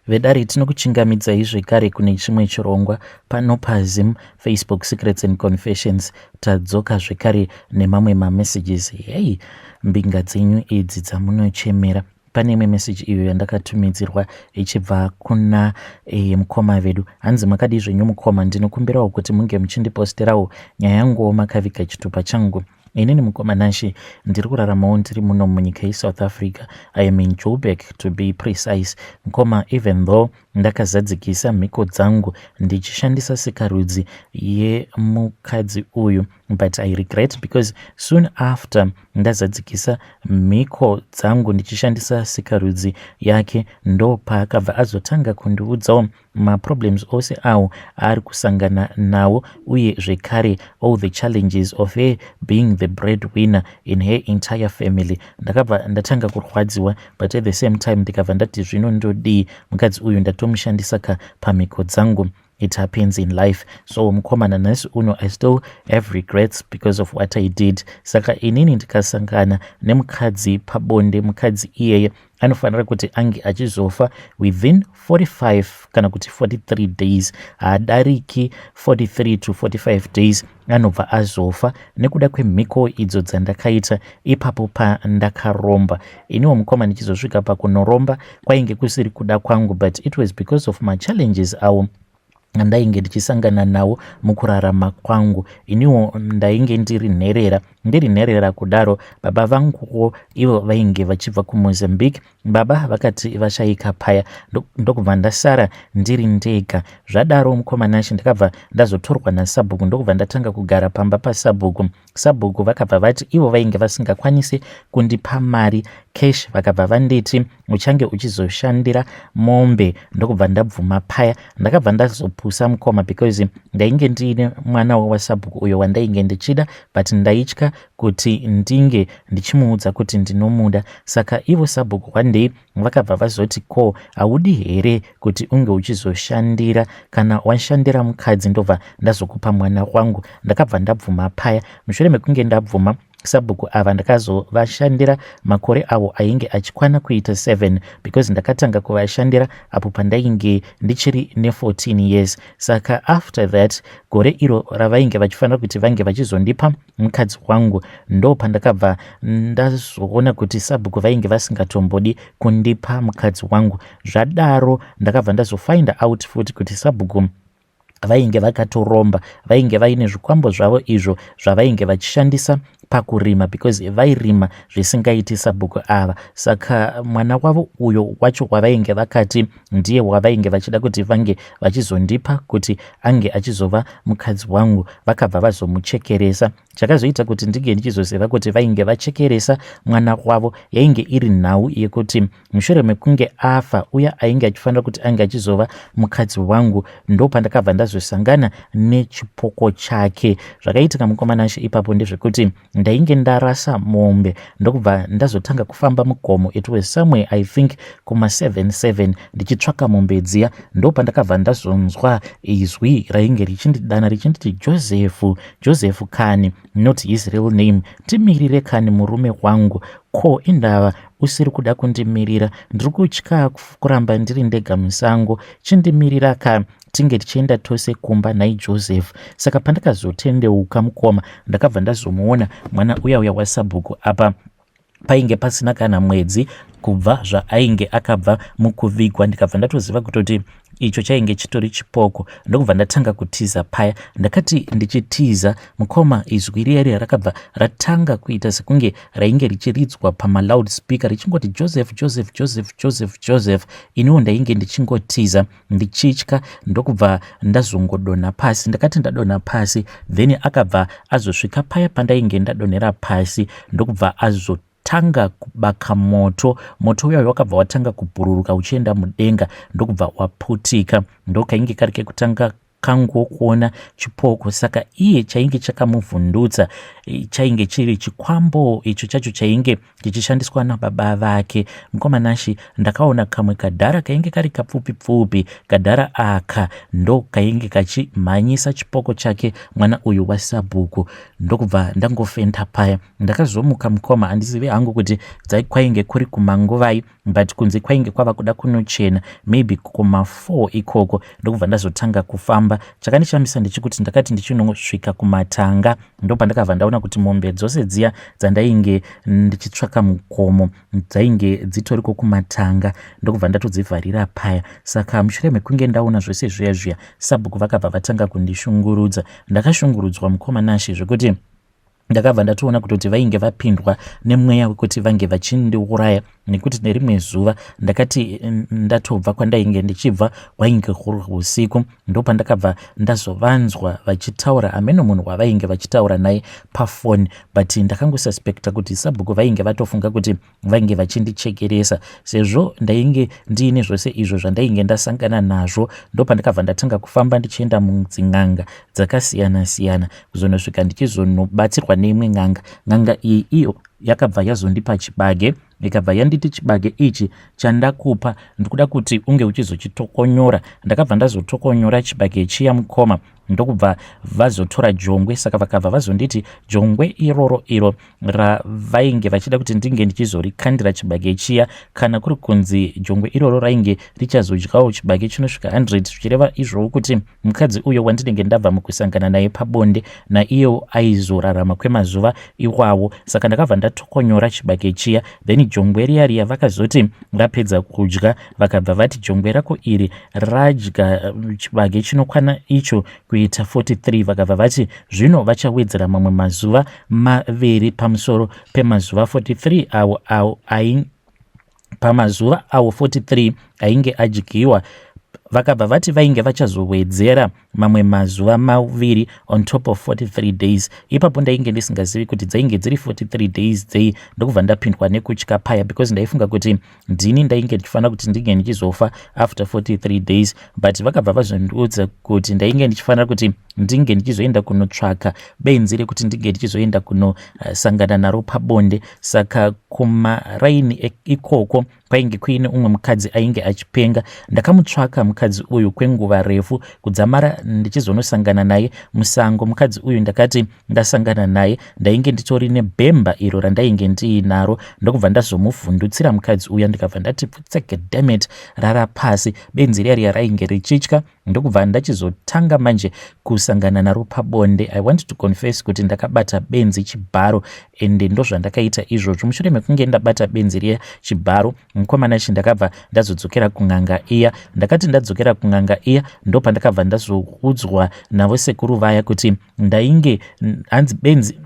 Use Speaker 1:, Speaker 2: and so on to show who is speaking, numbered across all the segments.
Speaker 1: Vedare tinokuchingamidzai zvekare kune chimwe chirongwa pano paZim Facebook Secrets and Confessions. Tadzoka zvekare nemamwe mamessages. Hey, mbinga dzenyu idzi dzamunochemera. Pane imwe message iyo yandakatumidzirwa ichibva kuna mukoma vedu. Hanzi makadii zvenyu mukoma, ndinokumbirawo kuti munge muchindiposterawo nyaya yanguwo makaviga chitupa changu. Inini mukoma Nashe ndiri kuraramawo ndiri muno munyika yeSouth Africa. I am in Joburg to be precise. Mukoma, even though ndakazadzikisa mhiko dzangu ndichishandisa sikarudzi yemukadzi uyu, but I regret because soon after ndazadzikisa mhiko dzangu ndichishandisa sikarudzi yake, ndopaakabva azotanga kundiudzawo maproblems ose awo aari kusangana nawo, uye zvekare all the challenges of her being the breadwinner in her entire family. Ndakabva ndatanga kurwadziwa, but at the same time ndikabva ndati zvino ndodii? Mukadzi uyu ndatomushandisa ka pamhiko dzangu. It happens in life. So mukoma, nanhasi uno I still have regrets because of what I did. Saka inini ndikasangana nemukadzi pabonde, mukadzi iyeye anofanira kuti ange achizofa within 45 kana kuti 43 days. Haadariki 43 to 45 days, anobva azofa nekuda kwemhiko idzo dzandakaita ipapo pandakaromba. Iniwo mukoma, ndichizosvika pakunoromba kwainge kusiri kuda kwangu, but it was because of machallenges awo andainge ndichisangana nawo mukurarama kwangu. Iniwo ndainge ndiri nherera. Ndiri nherera kudaro, baba vanguwo ivo vainge vachibva kuMozambique. Baba vakati vashayika paya, ndokubva ndasara ndiri ndega. Zvadaro mukoma Nashe, ndakabva ndazotorwa nasabhuku, ndokubva ndatanga kugara pamba pasabhuku. Sabhuku vakabva vati ivo vainge vasingakwanisi kundipa mari cash, vakabva vanditi uchange uchizoshandira mombe, ndokubva ndabvuma paya. Ndakabva ndazopusa mukoma, because ndainge ndiine mwana wasabhuku uyo wandainge ndichida, but ndaitya kuti ndinge ndichimuudza kuti ndinomuda. Saka ivo sabhuku one day vakabva vazoti, "Ko haudi here kuti unge uchizoshandira? Kana washandira mukadzi, ndobva ndazokupa mwana wangu." Ndakabva ndabvuma paya. Mushure mekunge ndabvuma, sabhuku ava ndakazovashandira makore avo ainge achikwana kuita 7, because ndakatanga kuvashandira apo pandainge ndichiri ne14 years. Saka after that, gore iro ravainge vachifanira kuti vange vachizondipa mukadzi wangu, ndo pandakabva ndazoona kuti sabhuku vainge vasingatombodi kundipa mukadzi wangu. Zvadaro ndakabva ndazofind out futi kuti sabhuku vainge vakatoromba, vainge vaine zvikwambo zvavo izvo zvavainge vachishandisa pakurima, because vairima zvisingaiti sabhuku ava. Saka mwana wavo uyo wacho wavainge vakati ndiye wavainge vachida kuti vange vachizondipa kuti ange achizova mukadzi wangu, vakabva vazomuchekeresa. Chakazoita kuti ndinge ndichizoziva kuti vainge vachekeresa mwana wavo yainge iri nhau yekuti mushure mekunge afa uya ainge achifanira kuti ange achizova mukadzi wangu, ndo pandakabva ndazosangana nechipoko chake. Zvakaitika mukoma Nashe ipapo ndezvekuti ndainge ndarasa mombe, ndokubva ndazotanga kufamba mugomo. It was somewhere, I think, kuma77, ndichitsvaka mombe dziya. Ndo pandakabva ndazonzwa izwi rainge richindidana richinditi, "Joseph, Joseph kani," not his real name, "timirire kani murume wangu. Ko indava usiri kuda kundimirira? Ndiri kutya kuramba ndiri ndega musango. Chindimirira ka, tinge tichienda tose kumba nhai Joseph." Saka pandakazotendeuka mukoma, ndakabva ndazomuona mwana uya uya wasabhuku. Apa painge pasina kana mwedzi kubva zvaainge akabva mukuvigwa. Ndikabva ndatoziva kutoti icho chainge chitori chipoko, ndokubva ndatanga kutiza paya. Ndakati ndichitiza mukoma, izwi riya riya rakabva ratanga kuita sekunge rainge richiridzwa pamaloud speaker richingoti, "Joseph, Joseph, Joseph, Joseph, Joseph." Iniwo ndainge ndichingotiza ndichitya, ndokubva ndazongodonha pasi. Ndakati ndadonha pasi, then akabva azosvika paya pandainge ndadonhera pasi, ndokubva azotanga kubaka moto. Moto uyayo wakabva watanga kubhururuka uchienda mudenga, ndokubva waputika. Ndokainge kari kekutanga. Akangokuona chipoko, saka iye chainge chakamuvhundutsa chainge chiri chikwambo icho chacho chainge chichishandiswa nababa vake. Mukoma Nashi, ndakaona kamwe kadhara kainge kari kapfupi pfupi. Kadhara aka ndo kainge kachimhanyisa chipoko chake mwana uyu wasabhuku, ndokubva ndangofenda paya. Ndakazomuka mukoma, handizivi hangu kuti kwainge kuri kumanguvai, but kunze kwainge kwava kuda kunochena, maybe kuma4 ikoko, ndokubva ndazotanga kufamba. Chakandishamisa ndechekuti ndakati ndichinosvika kumatanga, ndopandakabva ndaona kuti mombe dzose dziya dzandainge ndichitsvaka mukomo dzainge dzitoriko kumatanga, ndokubva ndatodzivharira paya. Saka mushure mekunge ndaona zvose zviya zviya, sabhuku vakabva vatanga kundishungurudza. Ndakashungurudzwa, mukoma Nashe, zvekuti ndakabva ndatoona kutoti vainge vapindwa nemweya wekuti vange vachindiuraya, nekuti nerimwe zuva ndakati ndatobva kwandainge ndichibva, hwainge huri usiku, ndopandakabva ndazovanzwa vachitaura, hameno munhu wavainge vachitaura naye pafoni, but ndakangosuspecta kuti sabhuku vainge vatofunga kuti vainge vachindichekeresa, sezvo ndainge ndiine zvose izvo zvandainge ndasangana nazvo. Ndopandakabva ndatanga kufamba ndichienda mudzin'anga dzakasiyana siyana, kuzonosvika ndichizonobatsirwa neimwe n'anga. N'anga iyi iyo yakabva yazondipa chibage, ikabva yanditi, "Chibage ichi chandakupa, ndikuda kuti unge uchizochitokonyora." Ndakabva ndazotokonyora chibage chiya, mukoma, ndokubva vazotora jongwe. Saka vakabva vazonditi jongwe iroro iro ravainge vachida kuti ndinge ndichizorikandira chibage chiya, kana kuri kunzi jongwe iroro rainge richazodyawo chibage chinosvika 100, zvichireva izvowo kuti mukadzi uyo wandinenge ndabva mukusangana naye pabonde naiyewo aizorarama kwemazuva iwawo. Saka ndakabva ndatokonyora chibage chiya, then jongwe riya riya vakazoti rapedza kudya, vakabva vati, "Jongwe rako iri radya chibage chinokwana icho kuita 43." Vakabva vati zvino vachawedzera mamwe mazuva 2 pamusoro pemazuva 43 awo awo ai pamazuva awo 43 ainge adyiwa. Vakabva vati vainge vachazowedzera mamwe mazuva 2 on top of 43 days. Ipapo ndainge ndisingazivi kuti dzainge dziri 43 days dzei, ndokubva ndapindwa nekutya paya, because ndaifunga kuti ndini ndainge ndichifanira kuti ndinge ndichizofa after 43 days. But vakabva vazondiudza kuti ndainge ndichifanira kuti ndinge ndichizoenda kunotsvaka benzi rekuti ndinge ndichizoenda kunosangana naro pabonde. Saka kumaraini ikoko kwainge kuine umwe mukadzi ainge achipenga. Ndakamutsvaka mukadzi uyu kwenguva refu, kudzamara ndichizonosangana naye musango. Mukadzi uyu ndakati ndasangana naye, ndainge nditori nebhemba iro randainge ndiinaro, ndokubva ndazomuvhundutsira mukadzi uya, ndikabva ndati, "Pfutseke, dammit, rara pasi." Benzi riya riya rainge richitya, ndokubva ndachizotanga manje kusangana naro pabonde. I want to confess kuti ndakabata benzi chibharo, ende ndozvandakaita izvozvo. Mushure mekunge ndabata benzi riya chibharo, mukomana chi, ndakabva ndazodzokera kun'anga iya. Ndakati ndadzokera kun'anga iya, ndopandakabva ndazoudzwa navo sekuru vaya kuti ndainge hanzi benzi,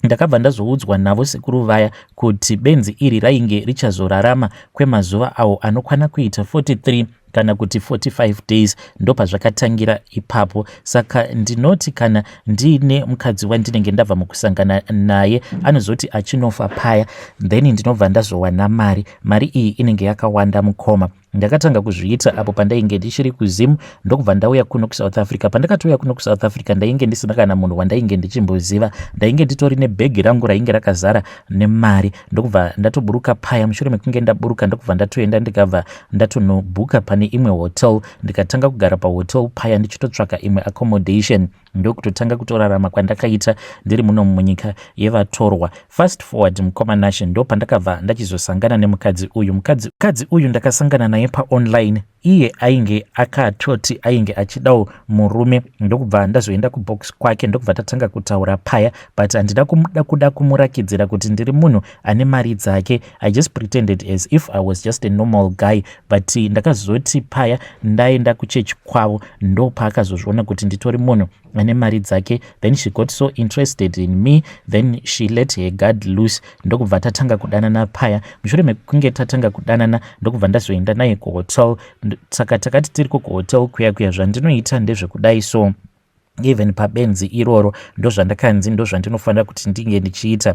Speaker 1: ndakabva ndazoudzwa navo sekuru vaya kuti benzi iri rainge richazorarama kwemazuva awo anokwana kuita 43 kana kuti 45 days. Ndopazvakatangira ipapo. Saka ndinoti kana ndiine mukadzi wandinenge ndabva mukusangana naye, anozoti achinofa paya, then ndinobva ndazowana mari. Mari iyi inenge yakawanda, mukoma. Ndakatanga kuzviita apo pandainge ndichiri kuZimu, ndokubva ndauya kuno kuSouth Africa. Pandakatouya kuno kuSouth Africa, ndainge ndisina kana munhu wandainge ndichimboziva. Ndainge nditori nebhegi rangu rainge rakazara nemari, ndokubva ndatoburuka paya. Mushure mekunge ndaburuka, ndokubva ndatoenda, ndikabva ndatonobhuka pane imwe hotel, ndikatanga kugara pahotel paya ndichitotsvaka imwe accommodation, ndokutotanga kutorarama kwandakaita ndiri muno munyika yevatorwa. Fast forward, mukoma Nashe, ndo pandakabva ndachizosangana nemukadzi uyu. Mukadzi uyu ndakasangana naye paonline. Iye ainge akatoti ainge achidawo murume, ndokubva ndazoenda kubox kwake, ndokubva tatanga kutaura paya, but handida kuda kumurakidzira kuti ndiri munhu ane mari dzake. I just pretended as if I was just a normal guy, but ndakazoti paya ndaenda kuchechi kwavo, ndo paakazozviona kuti nditori munhu ane mari dzake. Then she got so interested in me, then she let her guard loose, ndokubva tatanga kudanana paya. Mushure mekunge tatanga kudanana, ndokubva ndazoenda naye kuhotel. Saka takati tiriko kuhotel kuya kuya, zvandinoita ndezvekudai so, even pabenzi iroro ndozvandakanzi ndozvandinofanira kuti ndinge ndichiita.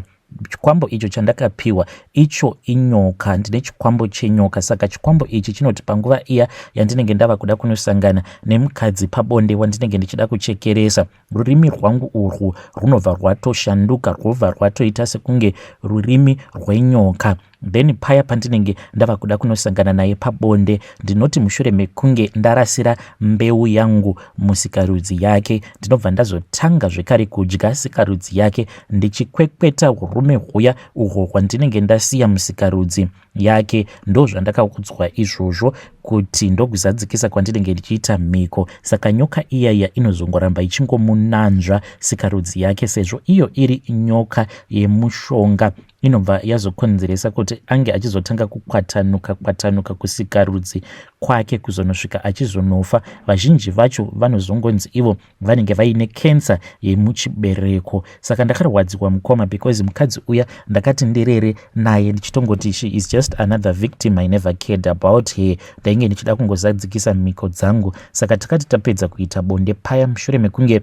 Speaker 1: Chikwambo icho chandakapiwa icho inyoka, ndine chikwambo chenyoka. Saka chikwambo ichi chinoti panguva iya yandinenge ndava kuda kunosangana nemukadzi pabonde wandinenge ndichida kuchekeresa, rurimi rwangu urwu rwunobva rwatoshanduka, rwobva rwatoita sekunge rurimi rwenyoka. Then paya pandinenge ndava kuda kunosangana naye pabonde, ndinoti mushure mekunge ndarasira mbeu yangu musikarudzi yake, ndinobva ndazotanga zvekare kudya sikarudzi yake ndichikwekweta urume huya uhwo hwandinenge ndasiya musikarudzi yake. Ndozvandakaudzwa izvozvo kuti ndokuzadzikisa kwandinenge ndichiita mhiko. Saka nyoka iyaiya inozongoramba ichingomunanzva sikarudzi yake, sezvo iyo iri nyoka yemushonga, inobva yazokonzeresa kuti ange achizotanga kukwatanuka kwatanuka kusikarudzi kwake kuzonosvika achizonofa. Vazhinji vacho vanozongonzi ivo vanenge vaine kensa yemuchibereko. Saka ndakarwadziwa mukoma, because mukadzi uya ndakati ndirere naye ndichitongoti she is just another victim. I never cared about her. Ndainge ndichida kungozadzikisa mhiko dzangu. Saka takati tapedza kuita bonde paya, mushure mekunge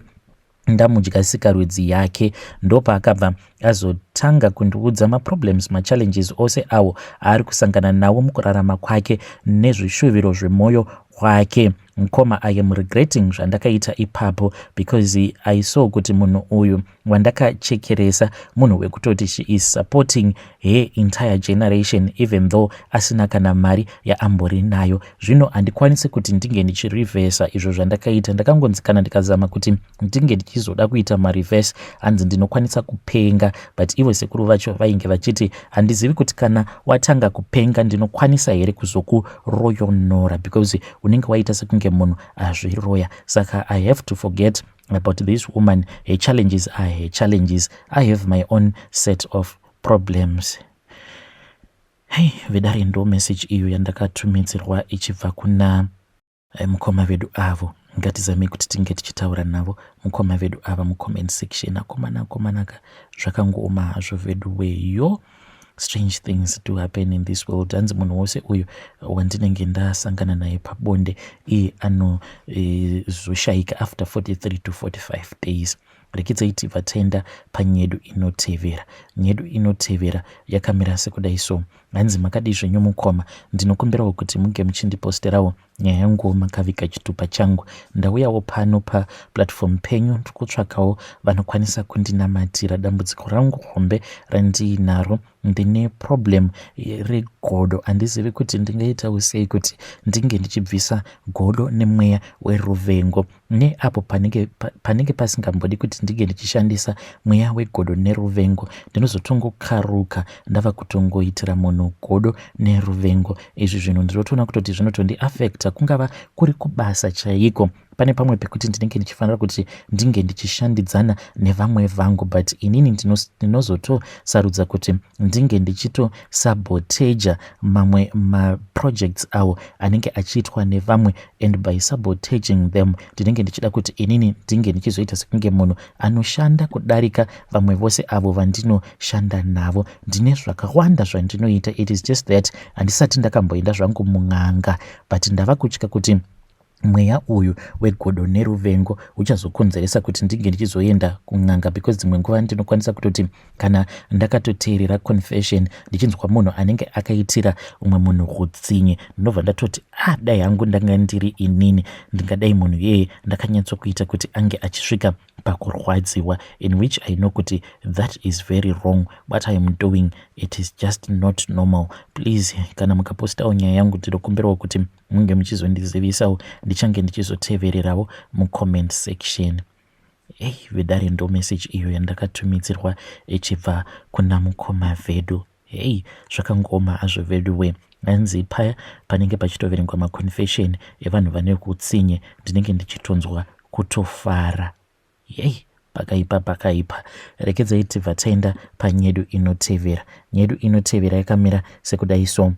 Speaker 1: ndamudya sikarudzi yake, ndopaakabva azotanga kundiudza maproblems, machallenges ose awo aari kusangana nawo mukurarama kwake nezvishuviro zvemwoyo wake. Mukoma, I am regretting zvandakaita ipapo, because I saw kuti munhu uyu wandakachekeresa munhu wekutoti she is supporting her entire generation, even though asina kana mari yaambori nayo. Zvino handikwanisi kuti ndinge ndichirivhesa izvo zvandakaita. Ndakangonzi kana ndikazama kuti ndinge ndichizoda kuita mareverse, hanzi ndinokwanisa kupenga. But ivo sekuru vacho vainge vachiti handizivi kuti kana watanga kupenga ndinokwanisa here kuzokuroyonora, because unenge waita sekunge munhu azviroya. Saka I have to forget about this woman. Her challenges are her challenges. I have my own set of problems. Hei vedare, ndo message iyo yandakatumidzirwa ichibva kuna mukoma vedu avo. Ngatizamei kuti tinge tichitaura navo mukoma vedu ava mucomment section. Akomana, akomanaka, zvakangooma hazvo vedu weyo. Strange things do happen in this world. Hanzi munhu wose uyu wandinenge ndasangana naye pabonde, iye anozoshayika after 43 to 45 days. Rekidzai tibva taenda panyedu inotevera. Nyedu inotevera yakamira sekudai so. Hanzi, "Makadii zvenyu mukoma? Ndinokumbirawo kuti munge muchindiposterawo nyaya yangu makaviga chitupa changu. Ndauyawo pano paplatform penyu, ndiri kutsvakawo vanokwanisa kundinamatira dambudziko rangu hombe randiinaro. Ndine problem regodo. Handizivi kuti ndingaitawo sei kuti ndinge ndichibvisa godo nemweya weruvengo. Neapo panenge pasingambodi kuti ndinge ndichishandisa mweya wegodo neruvengo, ndinozotongokaruka ndava kutongoitira munhu godo neruvengo. Izvi zvinhu ndinotoona kutoti zvinotondiafecta, kungava kuri kubasa chaiko. Pane pamwe pekuti ndinenge ndichifanira kuti ndinge ndichishandidzana nevamwe vangu, but inini ndinozotosarudza kuti ndinge ndichitosaboteja mamwe maprojects awo anenge achiitwa nevamwe, and by sabotaging them ndinenge ndichida kuti inini ndinge ndichizoita sekunge munhu anoshanda kudarika vamwe vose avo vandinoshanda navo. Ndine zvakawanda zvandinoita. It is just that handisati ndakamboenda zvangu mun'anga, but ndava kutya kuti mweya uyu wegodo neruvengo uchazokonzeresa kuti ndinge ndichizoenda kun'anga, because dzimwe nguva ndinokwanisa kutoti kana ndakatoteerera confession, ndichinzwa munhu anenge akaitira umwe munhu utsinye, ndinobva ndatoti, 'Ah, dai hangu ndanga ndiri inini, ndingadai munhu iyeye ndakanyatsokuita kuti ange achisvika pakurwadziwa,' in which I know kuti that is very wrong. What I am doing, it is just not normal. Please, kana mukapostawo nyaya yangu, ndinokumbirawo kuti munge muchizondizivisawo. Ndichange ndichizotevererawo mucomment section." Ei vedare, ndo message iyo yandakatumidzirwa ichibva kuna mukoma vedu. Hei, zvakangooma hazvo vedu we. Hanzi paya panenge pachitoverengwa maconfession evanhu vane utsinye, ndinenge ndichitonzwa kutofara. Yei, pakaipa, pakaipa. Rekedzai tibva taenda panyedu inotevera. Nyedu inotevera yakamira sekudai so.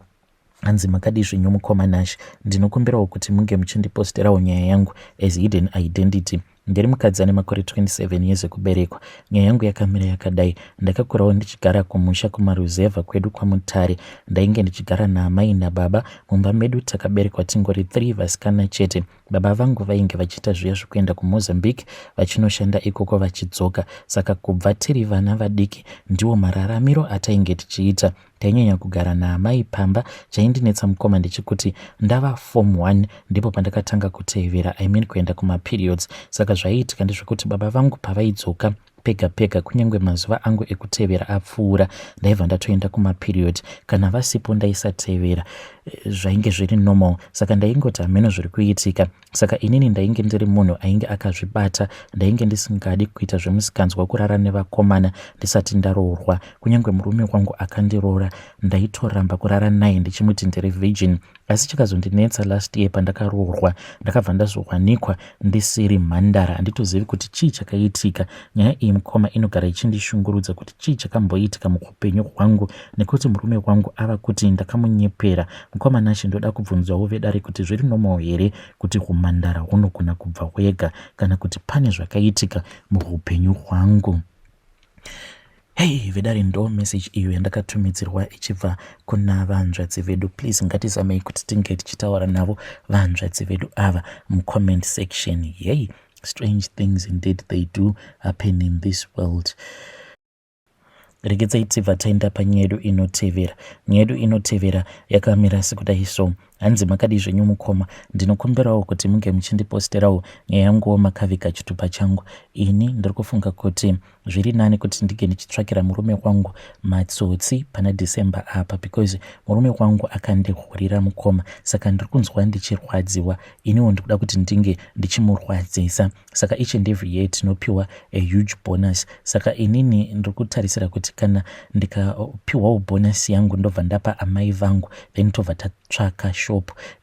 Speaker 1: Hanzi, "Makadii zvenyu mukoma Nash? Ndinokumbirawo kuti munge muchindiposterawo nyaya yangu as hidden identity. Ndiri mukadzi ane makore 27 years ekuberekwa. Nyaya yangu yakamira yakadai. Ndakakurawo ndichigara kumusha kumaruzevha kwedu kwaMutare. Ndainge ndichigara naamai nababa mumba medu. Takaberekwa tingori 3 vasikana chete. Baba vangu vainge vachiita zviya zvekuenda kuMozambique vachinoshanda ikoko vachidzoka, saka kubva tiri vana vadiki ndiwo mararamiro atainge tichiita. Tainyanya kugara naamai pamba. Chaindinetsa mukoma ndechekuti ndava form 1 ndipo pandakatanga kutevera, I mean kuenda kumaperiods. Saka zvaiitika ndezvekuti baba vangu pavaidzoka pega pega, kunyange mazuva angu ekutevera apfuura, ndaibva ndatoenda kumaperiod. Kana vasipo ndaisatevera, zvainge zviri normal. Saka ndaingoti hameno zviri kuitika. Saka inini ndainge ndiri munhu ainge akazvibata, ndainge ndisingadi kuita zvemusikanzwa, kurara nevakomana ndisati ndaroorwa. Kunyange murume wangu akandiroora, ndaitoramba kurara naye ndichimuti ndiri virgin. Asi chakazondinetsa last year pandakaroorwa, ndakabva ndazowanikwa ndisiri mhandara. Handitozivi kuti chii chakaitika. Nyaya iyi mukoma inogara ichindishungurudza kuti chii chakamboitika muupenyu hwangu, nekuti murume wangu ava kuti ndakamunyepera. Mukoma Nashe, ndoda kubvunzawo vedare kuti zviri normal here kuti humhandara hunogona kubva hwega, kana kuti pane zvakaitika muupenyu hwangu? Hei vedare, ndo message iyo yandakatumidzirwa ichibva kuna vanzvadzi vedu. Please ngatizamei kuti tinge tichitaura navo vanzvadzi vedu ava mucomment section. Yei, strange things indeed, they do happen in this world. Regedzai tibva taenda panyaya yedu inotevera. Nyaya yedu inotevera yakamira sekudai so. Hanzi, "Makadii zvenyu mukoma? Ndinokumbirawo kuti munge muchindiposterawo nyaya yanguwo makaviga chitupa changu. Ini ndiri kufunga kuti zviri nani kuti ndinge ndichitsvakira murume wangu matsotsi pana December apa, because murume wangu akandihurira mukoma, saka ndiri kunzwa ndichirwadziwa. Iniwo ndikuda kuti ndinge ndichimurwadzisa. Saka each and every year tinopiwa a huge bonus. Saka inini ndiri kutarisira kuti kana ndikapiwawo bonus yangu, ndobva ndapa amai vangu, then tobva tatsvaka shop.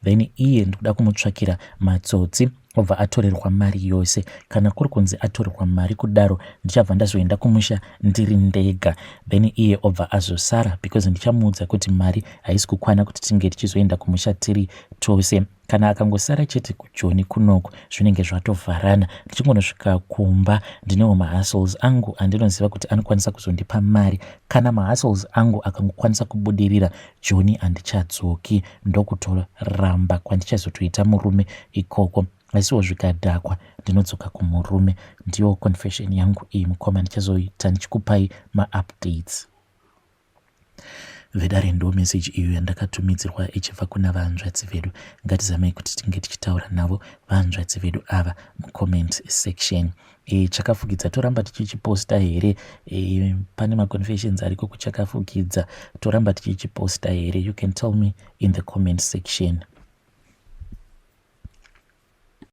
Speaker 1: Then iye ndikuda kumutsvakira matsotsi, obva atorerwa mari yose. Kana kuri kunzi atorerwa mari kudaro, ndichabva ndazoenda kumusha ndiri ndega, then iye obva azosara, because ndichamuudza kuti mari haisi kukwana kuti tinge tichizoenda kumusha tiri tose. Kana akangosara chete kuJoni kunoku, zvinenge zvatovharana. Ndichingonosvika kumba, ndinewo mahustles angu andinoziva kuti anokwanisa kuzondipa mari. Kana mahustles angu akangokwanisa kubudirira, Joni handichadzoki. Ndokutoramba kwandichazotoita murume ikoko. Asiwo zvikadhakwa, ndinodzoka kumurume. Ndiyo confession yangu iyi mukoma, ndichazoita ndichikupai maupdates." Vedare, ndo message iyo yandakatumidzirwa ichibva kuna vanzvadzi vedu. Ngatizamei kuti tinge tichitaura navo vanzvadzi vedu ava mucomment section. Chakafukidza toramba tichichiposta here? Pane maconfessions ariko kuchakafukidza, toramba tichichiposta here? You can tell me in the comment section.